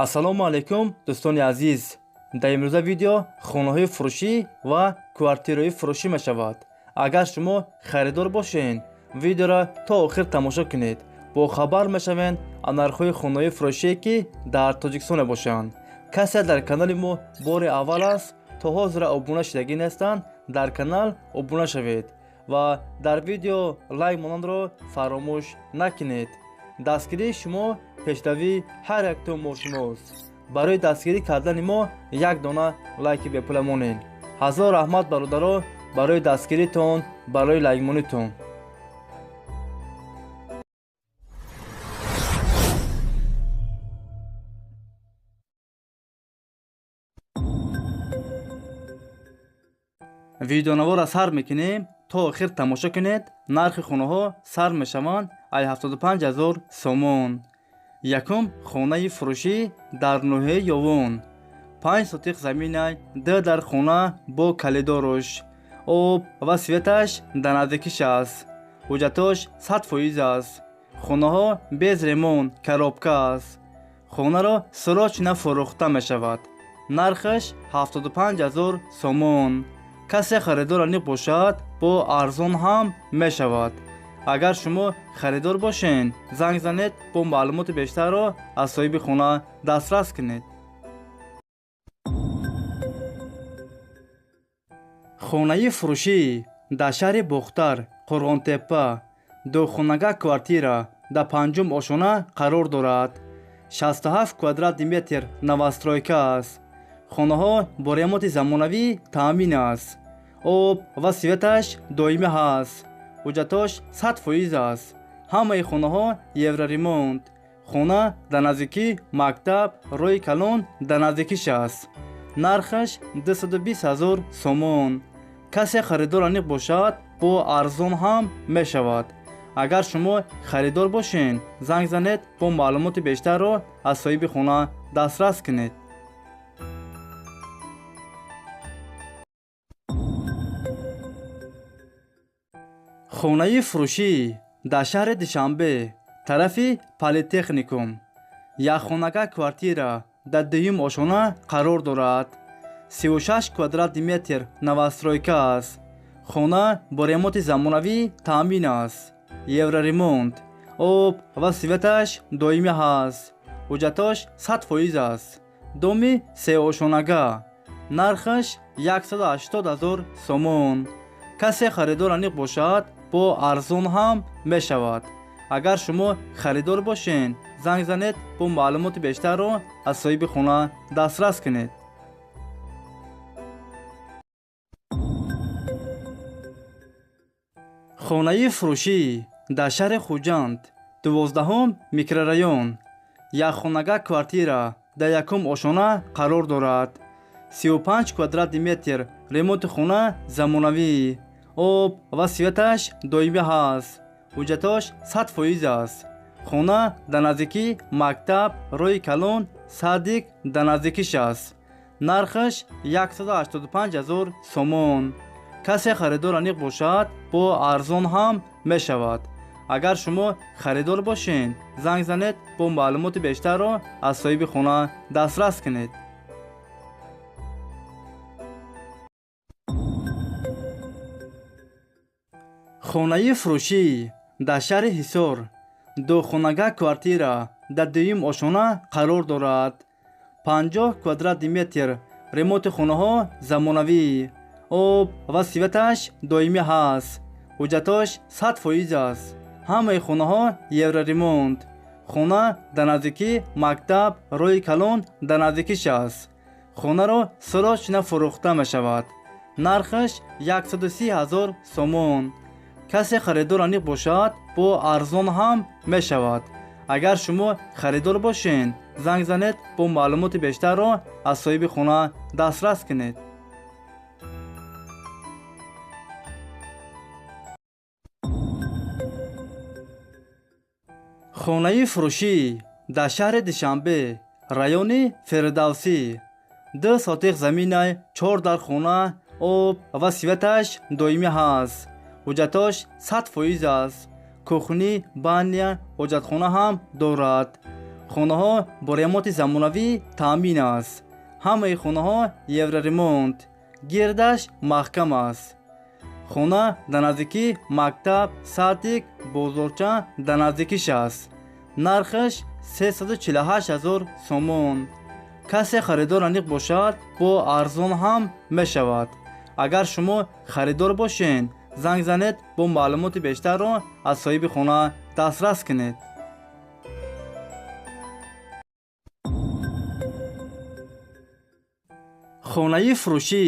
Ассалому алайкум, дӯстони азиз. Дар имрӯза видео хонаҳои фурӯшӣ ва квартираҳои фурӯшӣ мешавад. Агар шумо харидор бошед, видеоро то охир тамошо кунед, бохабар мешавед аз нархҳои хонаҳои фурӯшие, ки дар Тоҷикистон мебошанд. Касе дар канали мо бори аввал аст, то ҳозира обуна шудагӣ нестанд, дар канал обуна шавед ва дар видео лайк монанро фаромӯш накунед. Дастгирии шумо пешравии ҳар яктои мо шумост. Барои дастгирӣ кардани мо як дона лайки бепула монед. Ҳазор раҳмат, бародаро, барои дастгиритон, барои лайкмонитон. Видеонаворро сар мекунем, то охир тамошо кунед. Нархи хонаҳо сар мешаванд ай 75 ҳазор сомон. Якум хонаи фурӯшӣ дар ноҳияи Ёвон, 5 сотих заминай, д дар хона бо калидорош, об ва светаш дар наздикиш аст, ҳуҷҷатош 100% аст. Хонаҳо без ремонт, коробка аст. Хонаро срочно фурӯхта мешавад. Нархаш 75 ҳазор сомон. Касе харидор аниқ бошад, бо арзон ҳам мешавад. Агар шумо харидор бошед, занг занед, бо маълумоти бештарро аз соҳиби хона дастрас кунед. Хонаи фурӯшӣ дар шаҳри Бохтар, Қурғонтеппа, духонага квартира дар панҷум ошона қарор дорад. 67 квадрати метр, новостройка аст. Хонаҳо бо ремонти замонавӣ таъмин аст, об ва светаш доимӣ ҳаст, ҳуҷҷатош 100% аст. Ҳамаи хонаҳо евроремонт. Хона дар наздикӣ мактаб, роҳи калон дар наздикиш аст. Нархаш 220 ҳазор сомон. Касе харидор аниқ бошад, бо арзон ҳам мешавад. Агар шумо харидор бошед, занг занед, бо маълумоти бештарро аз соҳиби хона дастрас кунед. Хонаи фурӯшӣ дар шаҳри Душанбе, тарафи политехникум, якхонага квартира дар дуюм ошона қарор дорад. 36 квадрати метр, новостройка аст. Хона бо ремонти замонавӣ таъмин аст, евроремонт, об ва светаш доимӣ ҳаст, ҳуҷҷатош 100% аст. Доми сеошонага, нархаш 180 ҳазор сомон. Касе харидор аниқ бошад, бо арзон ҳам мешавад. Агар шумо харидор бошед, занг занед, бо маълумоти бештарро аз соҳиби хона дастрас кунед. Хонаи фурӯшӣ дар шаҳри Хуҷанд, 12-ҳум микрорайон, якхонага квартира дар якум ошона қарор дорад. 35 квадрати метр, ремонти хона замонавӣ, об ва светаш доимӣ ҳаст, ҳуҷҷатош 100% аст. Хона дар наздикӣ мактаб, роҳи калон, садик дар наздикиш аст. Нархаш 185 ҳазор сомон. Касе харидор аниқ бошад, бо арзон ҳам мешавад. Агар шумо харидор бошед, занг занед, бо маълумоти бештарро аз соҳиби хона дастрас кунед. Хонаи фурӯшӣ дар шаҳри Ҳисор, духонага квартира дар дуюм ошона қарор дорад. 50 квадрати метр, ремонти хонаҳо замонавӣ, об ва светаш доимӣ ҳаст, ҳуҷҷатош 100% аст. Ҳамаи хонаҳо евроремонт. Хона дар наздикӣ мактаб, роҳи калон дар наздикиш аст. Хонаро срочно фурӯхта мешавад. Нархаш 130 ҳазор сомон. Касе харидор аниқ бошад, бо арзон ҳам мешавад. Агар шумо харидор бошед, занг занед, бо маълумоти бештарро аз соҳиби хона дастрас кунед. Хонаи фурӯшӣ дар шаҳри Душанбе, райони Фирдавсӣ, 2 сотих заминай, чор дар хона, об ва светаш доимӣ ҳаст, ҳуҷҷатош 100% аст. Кухня, баня, ҳоҷатхона ҳам дорад. Хонаҳо бо ремонти замонавӣ таъмин аст. Ҳамаи хонаҳо евроремонт, гирдаш маҳкам аст. Хона дар наздикии мактаб, садик, бозорча дар наздикиш аст. Нархаш 348 000 сомон. Касе харидор аниқ бошад, бо арзон ҳам мешавад. Агар шумо харидор бошед, занг занед, бо маълумоти бештарро аз соҳиби хона дастрас кунед. Хонаи фурӯшӣ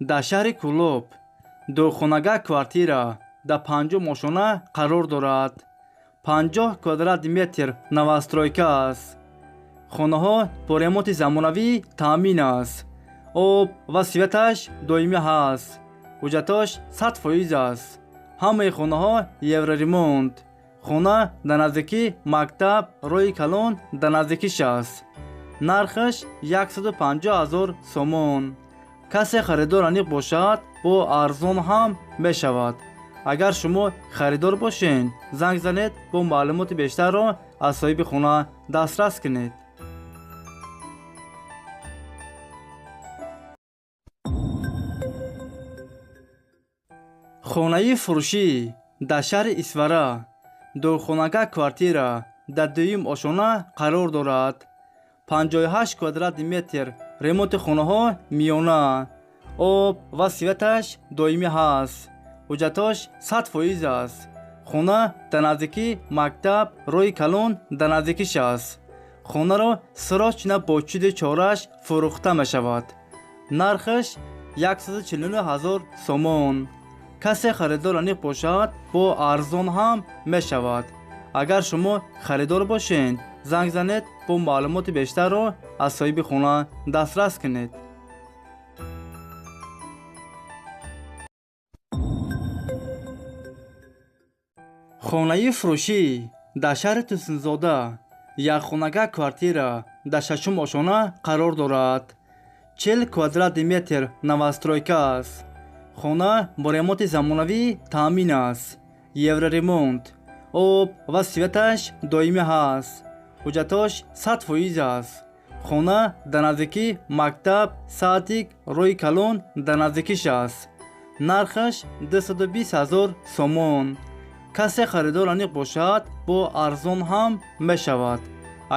дар шаҳри Кӯлоб, духонага квартира дар панҷум ошона қарор дорад. 50 квадрат метр новостройка аст. Хонаҳо бо ремонти замонавӣ таъмин аст. Об ва светаш доимӣ ҳаст. Ҳуҷҷатош 100% аст. Ҳамаи хонаҳо евроремонт. Хона дар наздикии мактаб, роҳи калон дар наздикиш аст. Нархаш 150 000 сомон. Касе харидор аниқ бошад, бо арзон ҳам мешавад. Агар шумо харидор бошед, занг занед, бо маълумоти бештарро аз соҳиби хона дастрас кунед. Хонаи фурӯшӣ дар шаҳри Исфара, духонага квартира дар дуюм ошона қарор дорад. 58 квадрати метр ремонти хонаҳо миёна. Об ва светаш доимӣ ҳаст. Ҳуҷҷатош 100% аст. Хона дар наздикии мактаб, роҳи калон дар наздикиш аст. Хонаро срочно бо чуди чораш фурӯхта мешавад. Нархаш 149 000 сомон. Касе харидор аниқ бошад, бо арзон ҳам мешавад. Агар шумо харидор бошед, занг занед, бо маълумоти бештарро аз соҳиби хона дастрас кунед. Хонаи фурӯшӣ дар шаҳри Турсунзода, якхонага квартира дар шашум ошона қарор дорад. 40 квадрати метр новостройка аст. Хона бо ремонти замонавӣ таъмин аст. Евроремонт. Об ва светаш доимӣ ҳаст. Ҳуҷҷатош 100% аст. Хона дар наздикии мактаб, садик, роҳи калон дар наздикиш аст. Нархаш 220 000 сомон. Касе харидор аниқ бошад, бо арзон ҳам мешавад.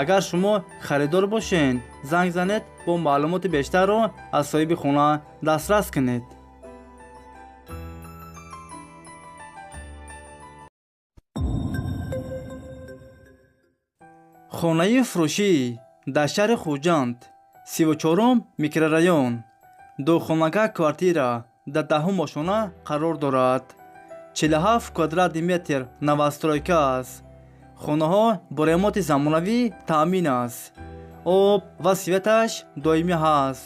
Агар шумо харидор бошед, занг занед, бо маълумоти бештарро аз соҳиби хона дастрас кунед. Хонаи фурӯшӣ дар шаҳри Хуҷанд, 34 микрорайон, духонага квартира дар даҳум ошона қарор дорад. 47 квадрати метр новостройка аст. Хонаҳо бо ремонти замонавӣ таъмин аст. Об ва светаш доимӣ ҳаст.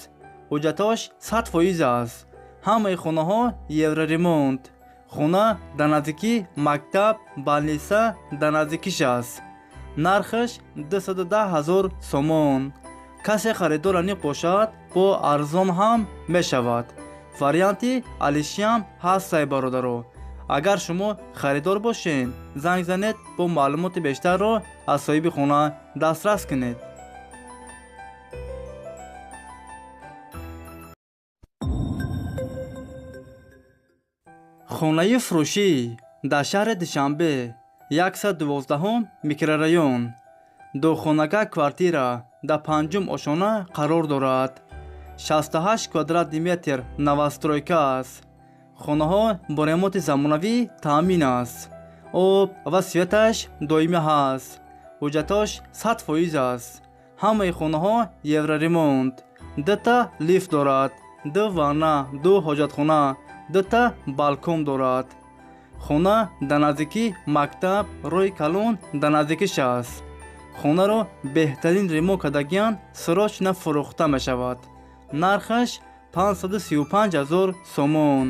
Ҳуҷҷатош 100% аст. Ҳамаи хонаҳо евроремонт. Хона дар наздикии мактаб, больница дар наздикиш аст. Нархаш 210 000 сомон. Касе харидор аниқ бошад, бо арзон ҳам мешавад. Варианти алишиам ҳастай, бародаро. Агар шумо харидор бошед, занг занед, бо маълумоти бештарро аз соҳиби хона дастрас кунед. Хонаи фурӯшӣ дар шаҳри Душанбе, 112 микрорайон, духонага квартира дар панҷум ошона қарор дорад. 68 квадрати метр новостройка аст. Хонаҳо бо ремонти замонавӣ таъмин аст. Об ва светаш доимӣ ҳаст. Ҳуҷҷатош 100% аст. Ҳамаи хонаҳо евроремонт. Дута лифт дорад, ду ванна, ду ҳоҷатхона, дута балкон дорад. Хона дар наздикии мактаб, роҳи калон дар наздикиш аст. Хонаро беҳтарин ремонт кардагиан срочно фурӯхта мешавад. Нархаш 535 000 сомон.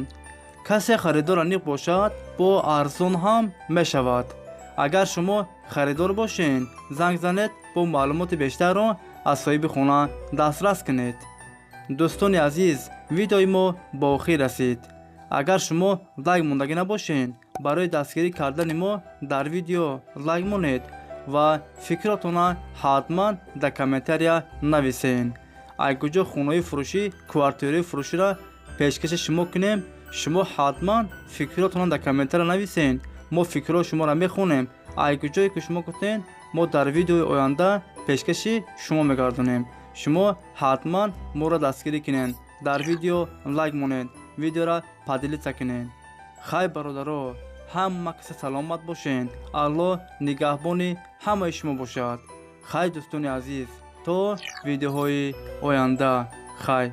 Касе харидор аниқ бошад, бо арзон ҳам мешавад. Агар шумо харидор бошед, занг занед, бо маълумоти бештарро аз соҳиби хона дастрас кунед. Дӯстони азиз, видеои мо ба охир расид. Агар шумо лайк мондагӣ набошед, барои дастгирӣ кардани мо дар видео лайк монед ва фикротона ҳатман дар комментария нависен. Ай куҷо хонаҳои фурӯшӣ, квартираҳои фурӯширо пешкаши шумо кунем, шумо ҳатман фикротона дар комментария нависен. Мо фикрҳои шуморо мехонем. Ай куҷое ки шумо гуфтен, мо дар видеои оянда пешкаши шумо мегардонем. Шумо ҳатман моро дастгирӣ кунед, дар видео лайк монед, видеоро поделиться кунед. Хай, бародаро, ҳама каса саломат бошед. Аллоҳ нигаҳбони ҳамаи шумо бошад. Хай, дӯстони азиз, то видеоҳои оянда, хай.